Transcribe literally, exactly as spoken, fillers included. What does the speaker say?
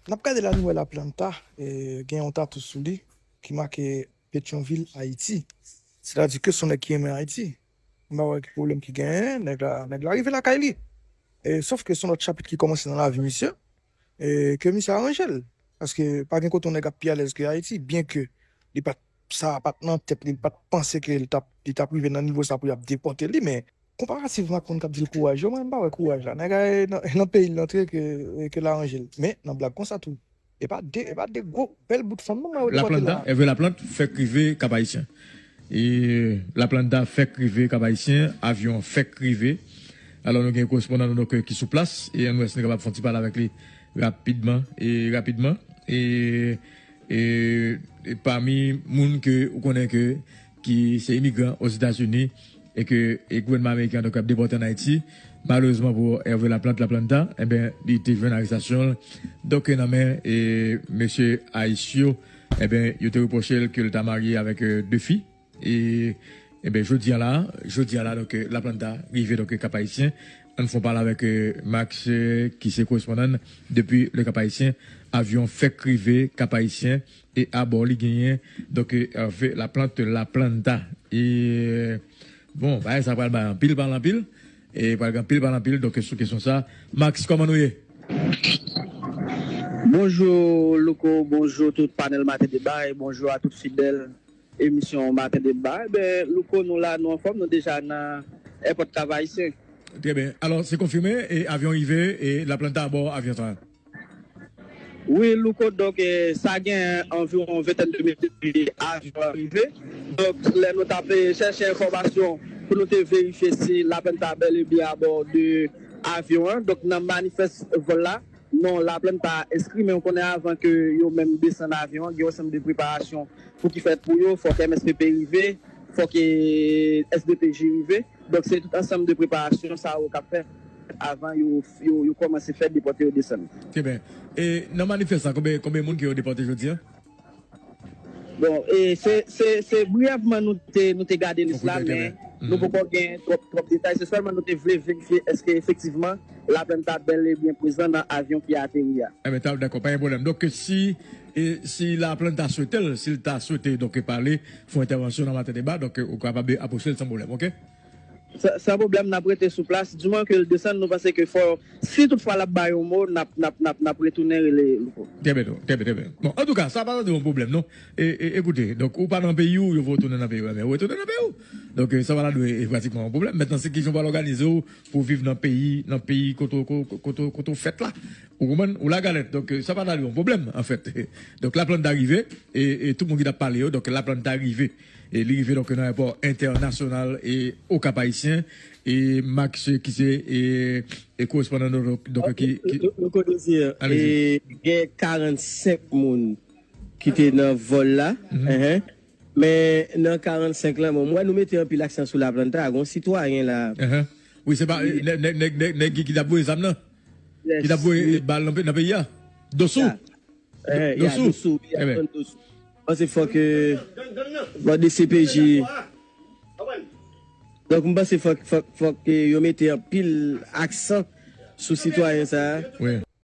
N ap gade la, nou wè Laplanta, e, gen yon tatou sou li ki make Petyonvil, Ayiti. Sètadi ke se yon nèg ki renmen Ayiti. M pa wè ki pwoblèm ki genyen, nèg la, nèg la rive lakay li. E, sòf ke se yon lòt chapit ki kòmanse nan lavi misye, e, ke misye aranje l. Paske pa gen kote yon nèg ap pi alèz ke Ayiti, byen ke li pa t, sa pa t nan tèt li, li pa t panse ke li t ap, li t ap rive nan nivo sa pou y ap depòte li, men konparativman ak moun k ap di l kouraj yo, mwen, m pa wè kouraj la. Nèg la, e nan, nan peyi l antre ke, ke l aranje l. Men, nan blag konsa tou, e pa de, e pa de gwo, bèl bout fanm, non, mwen wè depòte la. Laplanta, Hervé Laplante fèk rive Kap Ayisyen. E Laplanta fèk rive Kap Ayisyen, avyon an fèk rive. Alò, nou gen korespondan nou, donk, ki sou plas, e ann wè si nou kapab fè yon ti pale avèk li rapidman, e rapidman. E, e, e pami moun ke ou konnen ke, ki se imigran Ozetazini, e ke, e gouvènman ameriken an, donk, ap depòte ann Ayiti, malerezman pou Hervé Laplante, Laplanta, enben, li te jwenn arestasyon l, donk, nan men, e, mesye ICE yo, enben, yo te repwoche l ke l ta marye avèk, e, de fi. E, enben, jodi a la, jodi a la, donk, e, Laplanta rive, donk, e, Kap Ayisyen. Ann fè yon pale avèk, e, Max, e, ki se korespondan n depi le Kap Ayisyen. Avyon fèk rive Kap Ayisyen e abò li genyen, donk, e, Hervé Laplante, Laplanta. E, bon, bagay sa pral bay anpil pale anpil. E pral gen anpil pale anpil, donk, sou kesyon sa. Max, kòman nou ye? Bonjou, Louko, bonjou tout panèl Maten Deba, e bonjou a tout fidèl emisyon Maten Deba. Enben, Louko, nou la, nou anfòm, nou deja nan èpòt Kap Ayisyen. Trè byen. Alò, se konfime, e avyon rive, e Laplanta abò avyon sa? Wi, Louko, donk, e, sa gen anviwon ventèn de minit depi avyon an rive. Donk, lè nou t ap, e, chèche enfòmasyon pou nou te verifye si Laplanta bèl e byen abò de avyon an. Donk, nan manifès vòl la, non Laplanta enskri, men ou konnen avan ke yo menm desann avyon an, gen yon ansanm de preparasyon pou ki fèt pou yo, fòk M S P P rive, fòk, e, S D P J rive. Donk, se tout ansanm de preparasyon sa yo k ap fèt avan yo, yo, yo kòmanse fè depòte yo desann. Trè byen. E nan manifès la, konbyen, konbyen moun ke yo depòte jodi a? Bon, e se, se, se briyèvman nou te, nou te gade lis la, men nou poko gen twòp, twòp detay. Se sèlman nou te vle verifye èske efektivman Laplanta bèl e byen prezan nan avyon ki ateri a. Enben, ta, dakò, pa gen pwoblèm. Donk, si, e, si Laplanta swete l, si l ta swete, donk, pale, fè yon entèvansyon nan Maten Deba, donk, ou kapab apwoche l san pwoblèm, oke? San, san pwoblèm, n ap rete sou plas. Di moman ke l desann, nou panse ke fò, si toutfwa l ap bay yon mo, n ap, n ap, n ap, n ap retounen rele Louko. Trè byen, trè byen, trè byen. Bon, antouka, sa pa sanble yon pwoblèm, non. E, e, ekoute, donk, ou pa nan peyi w, yo voye w tounen nan peyi w, men ou retounen nan peyi w. Donk, e, sa pa ta dwe, e, pratikman yon pwoblèm. Mentnan, se kijan w pral òganize w pou w viv nan peyi, nan peyi kote, kote, kote, kote w fèt la. Ou konprann? Ou lagalèt. Donk, e, sa pa ta dwe yon pwoblèm, anfèt. Donk, Laplanta rive, e, e tout moun ki t ap pale yo, donk, Laplanta rive. E li rive, donk, nan ayewopò entènasyonal e Okap Ayisyen. E Max, ki se, e, e korespondan nou, donk, donk, ki, ki... Louko Désir, e, gen karannsenk moun ki te nan vòl la. Men nan karannsenk lan, bon, m wè nou mete anpil aksan sou Laplanta, gen yon sitwayen la. Wi, se pa, e, nèg, nèg, nèg, nèg, nèg ki, ki t ap voye zam nan? Ki t ap voye bal nan pe-, nan peyi a? Dosou? Dosou. Dosou, wi, Ann Dosou. M panse fòk, e, fòk D C P J. Donk, m panse fòk, fòk, fòk, e, yo mete anpil aksan sou sitwayen sa a. Wi.